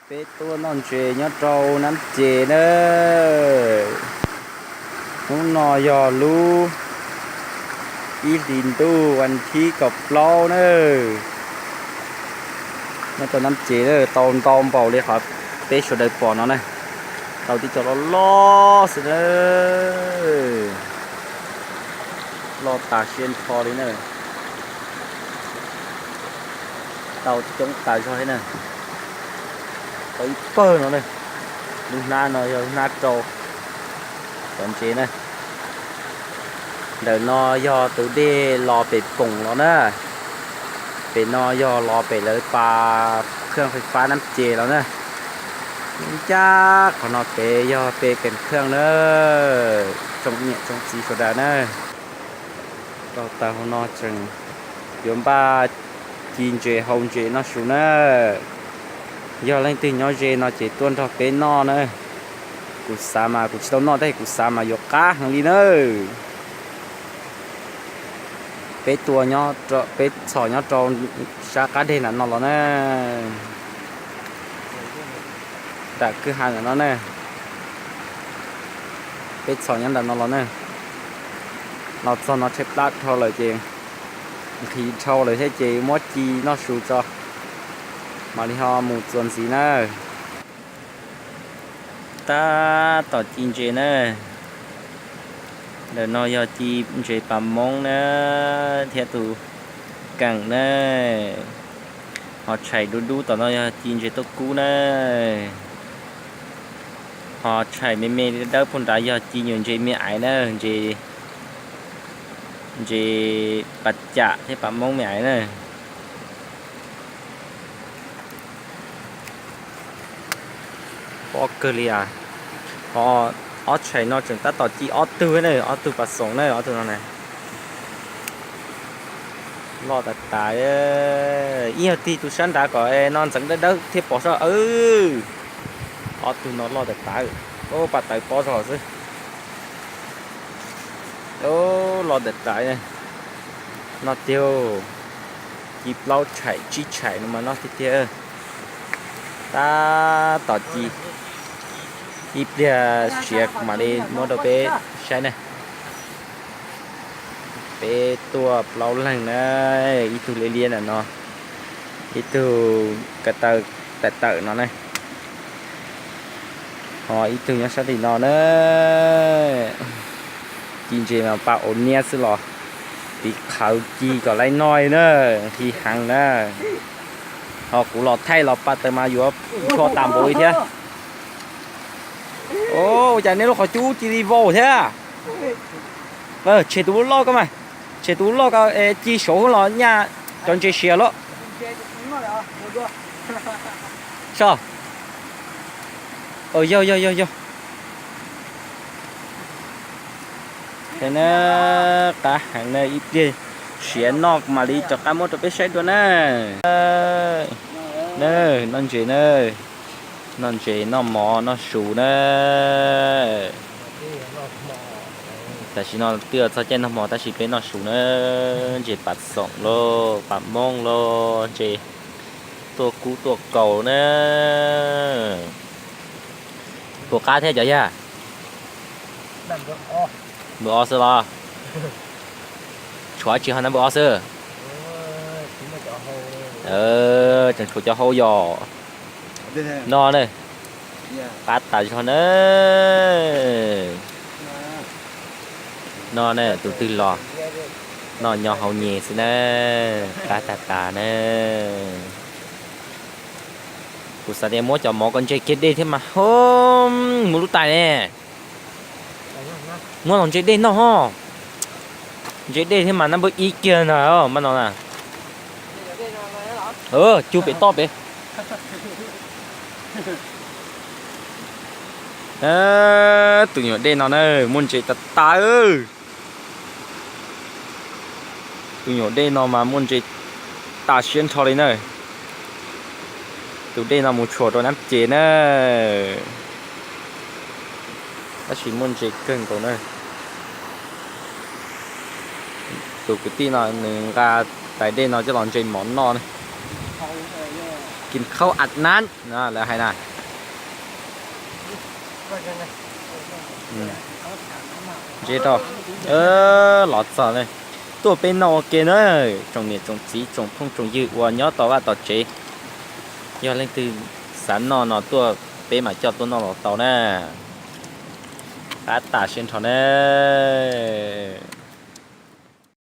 Peb tuaj noj ntses nyob rau Nab Ces na. Hnub no yog lub ib hlis ntuj vas thib kaum plaub na. Nyob rau Nab Ces na, tau ntau npaum li qhov peb sawv daws pom no na. Tau tib co loj loj xwb na. Loj tas siab nrho li na. Tau coob tas zog thiab na. Tau ib pawg no na. Lub hnab no yog lub hnab rau cov ntses na. Ntawm no yog tus dej los pem Poom los na. Pem no yog los pem lawv pas khaj fais fab Nab Ces los na. Ncaj qhov no pem yog pe kees khaj na. Tsoom niam tsoom txiv sawv daws na, tau tag hauv no tseem yuav npaj ci ntses hau ntses noj su na. Yog leej twg nyob ze no ces tuaj nrog peb noj na. Kuv xav mas kuv tsis tau noj tab sis kuv xav mas yuav qab heev li na. Peb tua, peb txhom nyob rau sab qab deg nram no los na. Nram kwj ha nram no na. Peb txhom nyob nram no los na. Los txog no tshaib plab dhau lawm ces nqhis dhau lawm thiab ces muab ci noj su tso, mam li ho mus txuas ntxiv na. Tab tom ci ntses na. Ntawm no yog ci ntses pas moob na, thiab tus keem na. Ho tshais dub dub tom no yog ci ntses tuaj kub na. Ho tshais me me dawb puag nrad yog ci nyuag ntses me aiv na, ntses, ntses pas cam thiab pas moob me aiv na. Pob kawg li as. Ho ob tshais no tseem tab tom ci ob tug na, ob tug pas xoom na, ob tug no na. Loj tas tas. Ib yog tig tus sab nrad kom no ntxeev dawb dawb thiaj pom soj. Ob tug no loj tas tas. Ub, pas tawv pob zog xwb. Loj tas tas. Noj tiag. Ci plaub tshais tsib tshais no mas noj tiag tiag. Tab tom ci. Ib pliag siav kuv mam li muab rau peb saib na. Peb tuaj plaub leeg na, ib tug liab liab ntawm no, ib tug ko taw tawm tawm no na, ho ib tug nyob sab tim no na. Ci ntses mas pa ua niab xwb los tiv qhawv ci kom laib noj na, nqhis heev na. Ho kuv los thaij los pa taws mas yuav ntsho tas npaum li thiab. Ua cas nej lub qhov cub cia li vau thiab? Tshem tus loj ko mas, tshem tus loj ko, ci saud los nyaj cov ntses siav lawm. Soj. Yog yog yog yog. Qab heev na, ib pliag siav noj mam li rov qab muab rau peb saib dua na. Na, noj ntses na, noj ntses noj mov noj su na. Tam sim no twb txog caij noj mov tab sis peb noj su na. Ntses pas xoom lauj, pas moob lauj, ntses tuaj kub tuaj kaus na. Puas qab thiab cov yawg? Npawg ob xwb los? Tshuav tsis ho npawg ob xwb. Tseem tshuav cov hau yom. No na, qab tas zog na. No na, tus twg los noj nyo hau nyes xwb na, qab tas tas na. Kuv xav tias muab cov mov ko ntse kiag dej thiab mas, mus lub tais ne. Muab los ntse dej noj ho. Ntse dej thiab mas nab npawg ib kiag ntag mas no na. Cug pem toj pem. Tus nyuam dej no na muaj ntses tas tas. Tus nyuam dej no mas muaj ntses tas siab nrho li na. Tus dej no mus tshuam rau nab ces na. Tab sis muaj ntses kawg nkaus na. Tus kwv tij no nws nqa tais dej no coj los ntse mov noj na. Kim khaub as nab no lawv hais na. Ntse rau, los txog ne, tuaj peb noj ua ke na, tsoom niam tsoom txiv tsoom phooj tsoom ywg uas nyob tom vaj tom tsev. Yog leej twg xav noj no tuaj peb mam coj tuaj noj los tau na. Qab tas siab nrho na.